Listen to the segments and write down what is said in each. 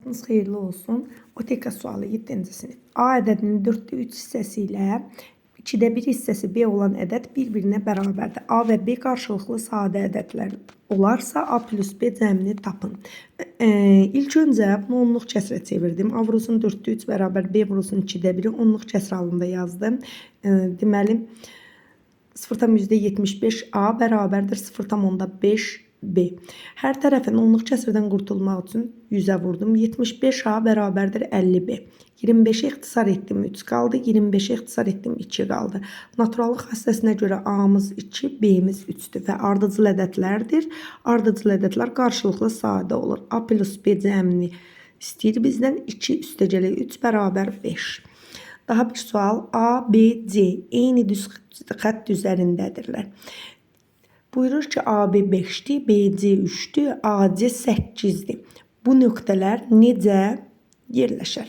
Vaxtınız xeyirli olsun. OTK sualı 7-ci sinif. A ədədinin 4-də 3 hissəsi ilə 2-də 1 hissəsi B olan ədəd bir-birinə bərabərdir. A və B qarşılıqlı sadə ədədlər olarsa A plus B cəmini tapın. İlk öncə bunu onluq kəsrə çevirdim. A vurulsun 4-də 3 bərabər B vurulsun 2-də 1-i onluq kəsr halında yazdım. Deməli 0,75 A bərabərdir 0,5 B. Hər tərəfin onluq kəsrdən qurtulmaq üçün 100-ə vurdum. 75A bərabərdir 50B. 25-i ixtisar etdim 3 qaldı. 25-i ixtisar etdim 2 qaldı. Naturallıq xassəsinə görə A-mız 2, B-miz 3-dür və ardıcıl ədədlərdir. Ardıcıl ədədlər qarşılıqlı sadə olur. A plus B cəmini istəyir bizdən. 2 üstəgəlik 3 bərabər 5. Daha bir sual. A, B, C eyni düz xətt üzərindədirlər. Buyurur ki, AB 5-dir, BC 3-dür, AC 8-dir. Bu nöqtələr necə yerləşər?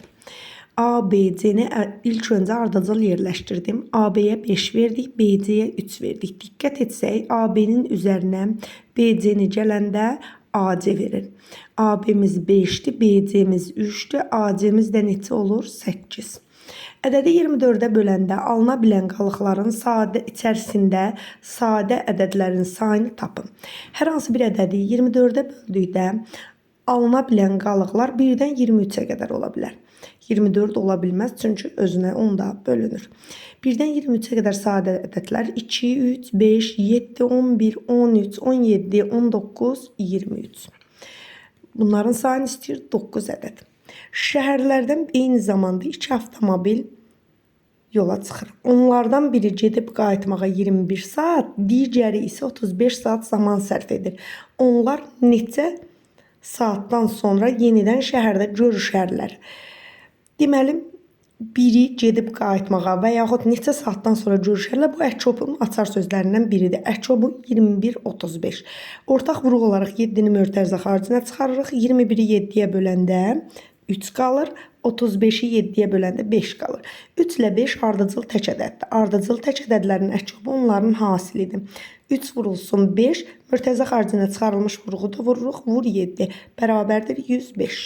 ABC-ni ilk öncə ardıcıl yerləşdirdim. AB-yə 5 verdik, BC-yə 3 verdik. Diqqət etsək, AB-nin üzərinə BC-ni gələndə AC verir. AB-miz 5-dir, BC-miz 3-dür, AC-miz də neçə olur? 8. Ədədi 24-ə böləndə alına bilən qalıqların sadə içərisində sadə ədədlərin sayını tapın. Hər hansı bir ədədi 24-ə böldükdə alına bilən qalıqlar 1-dən 23-ə qədər ola bilər. 24 ola bilməz, çünki özünə 10 da bölünür. 1-dən 23-ə qədər sadə ədədlər 2, 3, 5, 7, 11, 13, 17, 19, 23. Bunların sayını istəyir 9 ədəd. Şəhərlərdən eyni zamanda 2 avtomobil yola çıxır. Onlardan biri gedib qayıtmağa 21 saat, digəri isə 35 saat zaman sərf edir. Onlar neçə saatdan sonra yenidən şəhərdə görüşərlər? Deməli, biri gedib qayıtmağa və yaxud neçə saatdan sonra görüşərlər, bu əkobun açar sözlərindən biridir. Əkobu 21.35. Ortaq vuruq olaraq 7-ni mötərizə xaricinə çıxarırıq. 21-i 7-yə böləndə 3 qalır. 35-i 7-yə böləndə 5 qalır. 3 ilə 5 ardıcıl tək ədəddir. Ardıcıl tək ədədlərin əkobu onların hasilidir. 3 vurulsun 5, mötərizə xaricinə çıxarılmış vuruğu da vururuq. Vur 7 bərabərdir 105.